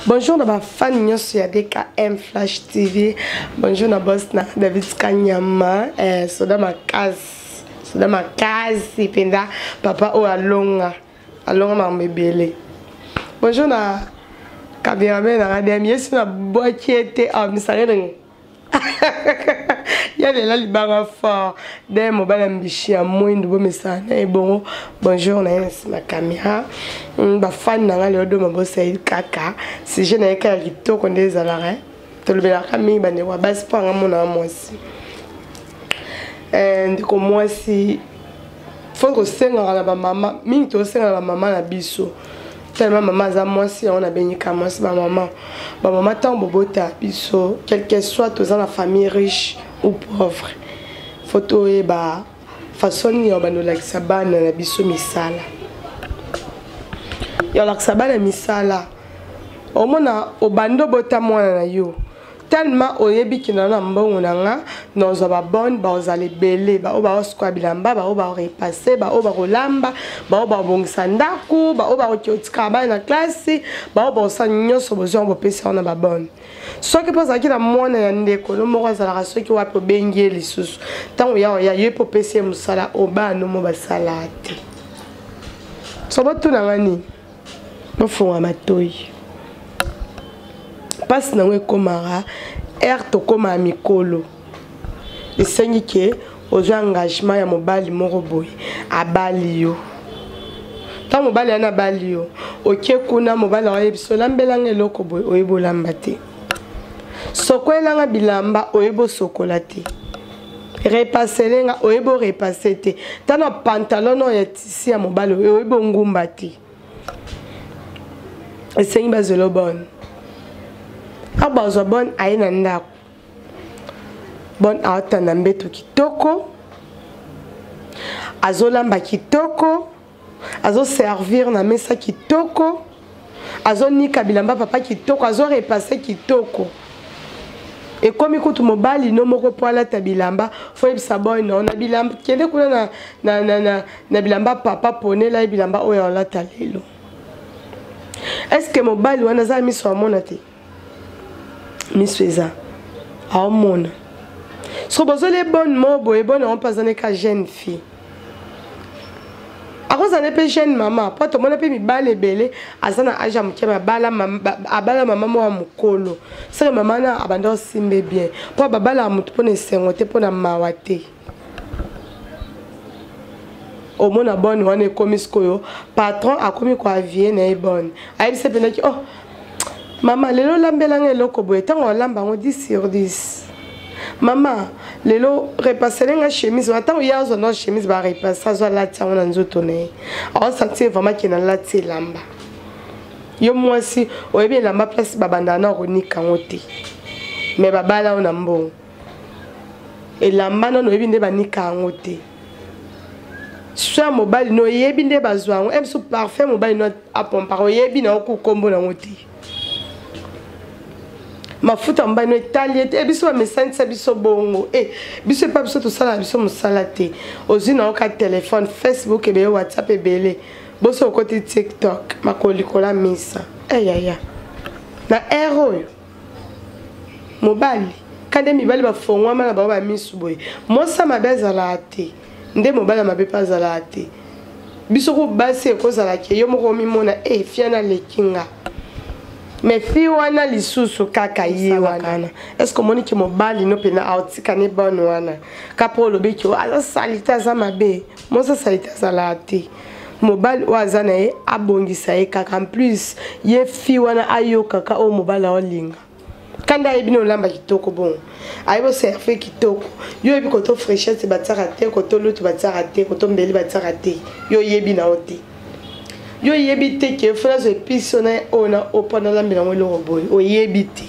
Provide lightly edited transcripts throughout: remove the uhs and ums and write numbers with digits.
Bonjour na ba fan nyonso ya DKM Flash TV. Bonjour na boss na David Kanyama, eh, soda makasi. Soda makasi mpenza papa oyo alonga. Alonga makambo ebele. Bonjour na cameraman na nga DM yesu na bwaki ete ah misale ndenge ya lela libanga fort de mobali ya mbishi ya mwindu bomesana na ye bongo. Bonjour na ye na nsima caméra. Bafani na nga lelo do mabosai kaka sujet na ye kaka kitoko nde ezalaka tolobelaka mingi bandeko ya basi mpo anga mona mwasi. Ndeko mwasi, fo kosengaka na bamama mingi, tosengaka na bamama na biso tellement mama aza mwasi yango nabengika mwasi. Bamama, bamama, ntango bobota biso, quel que soit toza na famille riche ou pauvre, fo toyeba façon nini ya bando olakisa bana na biso misala, ya olakisa bana misala. Omona obandi obota mwana na yo, tellement oyebi kina na mbongo na nga nazwa babonne, bazala ebele, baoyo baosukola bilamba, baoyo barepasser, baoyo bakolamba, baoyo babongisa ndako, baoyo bakoki otikala bana na klase, baoyo bakosala nyonso. Bozwi yango, bopesi yango na babonne. Soki mpo ozalaki na mwana ya ndeko no moko azalaka soki wapi, obengi ye lisusu, ntango ya oya ye mpo opesi ye mosala oyo bana mo basala te. So botunanga nini? Bofunga matoi. Mpasi nango ekomaka ere tokomaka mikolo, esengi ke ozwa engagement ya mobali moko boye, abali yo. Ntango mobali wana abali yo, oke kuna, mobali aoyebisa olambelanga eloko boye, oyebi olamba te. Sokoelanga bilamba, oyebi osokola te. Repasselenga, oyebi orepasser te. Tana pantalon oyo ya tissu ya mobali, oyebi ongumba te. Esengi bazwela bonne. Awa bazwa bonne, aye na ndako, bonne aotanda mbeto kitoko, azolamba kitoko, azoservir na mesa kitoko, azonika bilamba papa kitoko, azorepasser kitoko. Ekomi kutu mobali no moko mpo alata bilamba, fo yebisa boy no na bilamba, kende kuna na bilamba papa, ponela ye bilamba oyo alata lelo. Est ce que mobali wana aza miso amona te? Miso eza, aomona. So bozoli bonne mo boye, bonne yango mpe aza neka jeune fille, akozala mpe jeune mama, mpo tomona mpe mibali ebele aza na age ya moke, abala mama moko ya mokolo. Soki mama na abanda osimbe bien, mpo babalaka motu mpona esengo te, mpona mawa te. Omona bonne wana ekomi sikoyo patron akomi koavie na ye bonne, ayebisa mpendaki: "Oh mama, lelo olambelanga eloko boye." Ntango olamba yango 10 sur 10. "Mama, lelo repassele nga chemise wana." Ntango ye azwa na chemise barepasser, azwa, alati yango na nzoto na ye, aosentir vraiment ke nalati elamba. Yo mwasi oyebi elamba place babandaka na konika yango te, me babala yo na mbongo. Elamba nano oyebi nde banika yango te. So ya mobali no oyebi nde bazwa yango. Biso parfum mobali no apompaka, oyebi na yo kombo nango te. Mafuta mobali no etali ete e biso bamesanisa biso bongo. E biso epa biso tosalaka biso mosala te. Ozwi na yo ka telefone, Facebook ebele, WhatsApp ebele, boso okoti TikTok, makolo likolo ya misa. Eyaya na aire oyo mobali kande mibali bafongwama na bango bamisu boye. Mwasi mabe azalaka te, nde mobali ya mabe mpe azalaka te. Biso ko basi ekozalaka yo moko omimona e fia naleki nga, mais fi wana lisusu kaka ye wana. Est ce que omoni ke mobali no mpena aotikani bonne wana kapa olobi ke aza sali te, aza mabe? Mwasi asali te azalaka te. Mobali oyo aza na ye, abongisa ye kaka. En plus ye fi wana ayokaka oyo mobali aolinga. Kanda ayebi na olamba kitoko bongo, ayebi oserve kitoko. Yo oyebi koto fraîchette batiaka te, koto lutu batiaka te, koto mbeli batiaka te. Yo oyebi na yo te. Yo oyebi te ke fo nazwa épice na oyo na oyo mpo nalambela yango eloko boye. Oyebi te.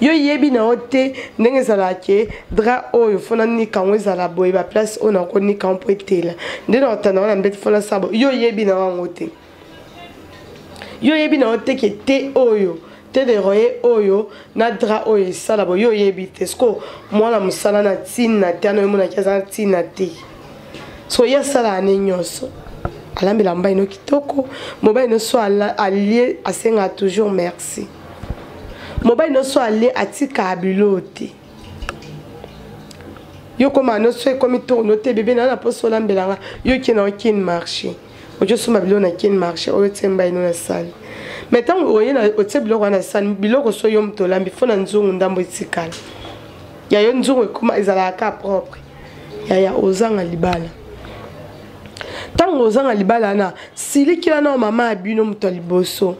Yo oyebi na yo te ndenge ezalaka ke drap oyo fo nanika yango ezala boye, baplace oyo nakonika yango mpo etela, nde na kotanda yango na mbeti, fo nasala boye. Yo oyebi na yo yango te. Yo oyebi na yo te ke te oyo te de roye oyo na drap oyo esala boye. Yo oyebi te. Siko mwana mosala na ntina te ana, oyemonaki aza na ntina te. So ye asalaka ne nyonso, alambela mobali no kitoko. Mobali no so alie, asengaka toujours merci. Mobali nyonso ale atikaka biloko te. Yo koma nyonso ekomi tourno te, bebe na na poso olambela nga, yo okende na Kin marché, ozosomba biloko na Kin marché oyo otie mbai no na sani. Mais ntango oye na otie biloko wana na sani, biloko so yo moto olambi fo na nzungu ndambo etikala ya yo, nzungu ekoma ezalaka ka propre. Yaya, ozanga libala. Ntango ozanga libala wana, silikila na mama ya bino moto ya liboso,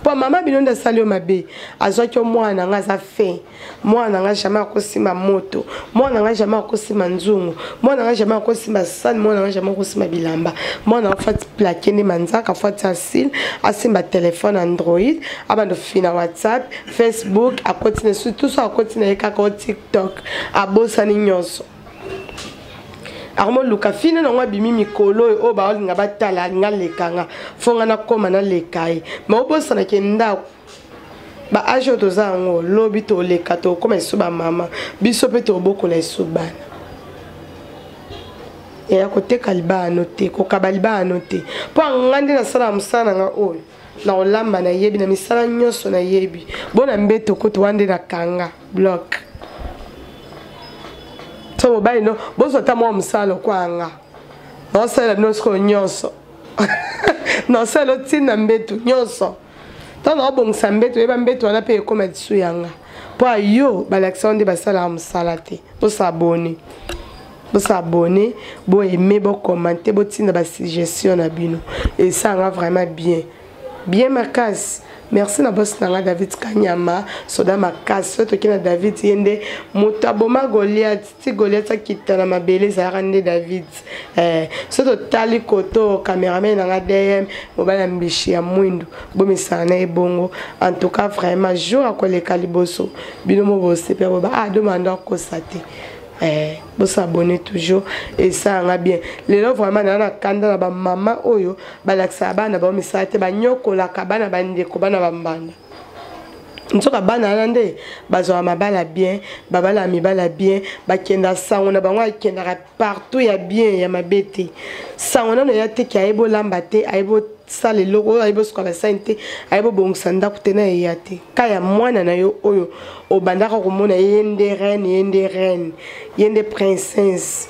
mpo mama bino nde asali yo mabe. Azwaki yo mwana na nga aza fin, mwana na nga jamais akosimba moto, mwana na nga jamais akosimba nzungu, mwana na nga jamais akosimba sani, mwana na nga jamais akosimba bilamba, mwana na fati plaquer nde manzaka, fati asile asimba telefone Android, abanda fina WhatsApp, Facebook, akoti na surtout so akoti na ye kaka o TikTok, abosani nyonso, akomoluka fina nango. Abimi mikolo oyo, oyo baolinga batala, alinga alekanga, fo nga nakóma naleka ye. Ma obosanaki ndako ba âge oyo toza yango, lobi toleka, tokóma esu bamama, biso mpe tobokola esu bana. Eya koteka libala no te, kokaba libala no te, mpo anga nde nasalaka mosala na nga oyo na kolamba, nayebi na misala nyonso, nayebi bona mbeto kutu wana nde nakanga bloc. So mobali no bozwa ata mwa mosala lokwa nga naosalela bino sikoyo nyonso, naosalela otinda mbeto nyonso. Ntango naobongisa mbeto, oyeba mbeto wana mpe ekóma lisu yanga, mpo ayo balakisa nde basalaka mosala te. Bos'abonner, bos'abonner, boaimer, bocommenter, botinda basuggestion na bino, esalanga vraiment bien bien makasi. Merci na bosi na nga David Kanyama, soda makasi. Soki toki na David, ye nde moto aboma Goliath ti Goliath akita na mabele, ezalaka nde David. So totali koto cameraman na nga DM, mobali ya mbishi ya mwindu, bomisana na ye bongo. En tout cas, vraiment, jour akoleka liboso bino mo bosepela, boba ah, domanda akosa te. Bos'abonner toujours, esalanga bien. Lelo vraiment naa na kanda na bamama oyo balakisaka bana bango misala te, banyokolaka bana bandeko, bana bambanda. Nzoka bana wana nde bazwaka mabala bien, babala mibala bien, bakenda sango na bango, akendaka partout ya bien, ya mabe te. Sango nano ya teki, ayebi olamba te, ayebi osala eloko oyo, ayebi osuka basani te, ayebi obongisa ndako te, na eya te ka ya mwana na yo oyo obandaka komona ye nde reine, ye nde reine, ye nde princesse.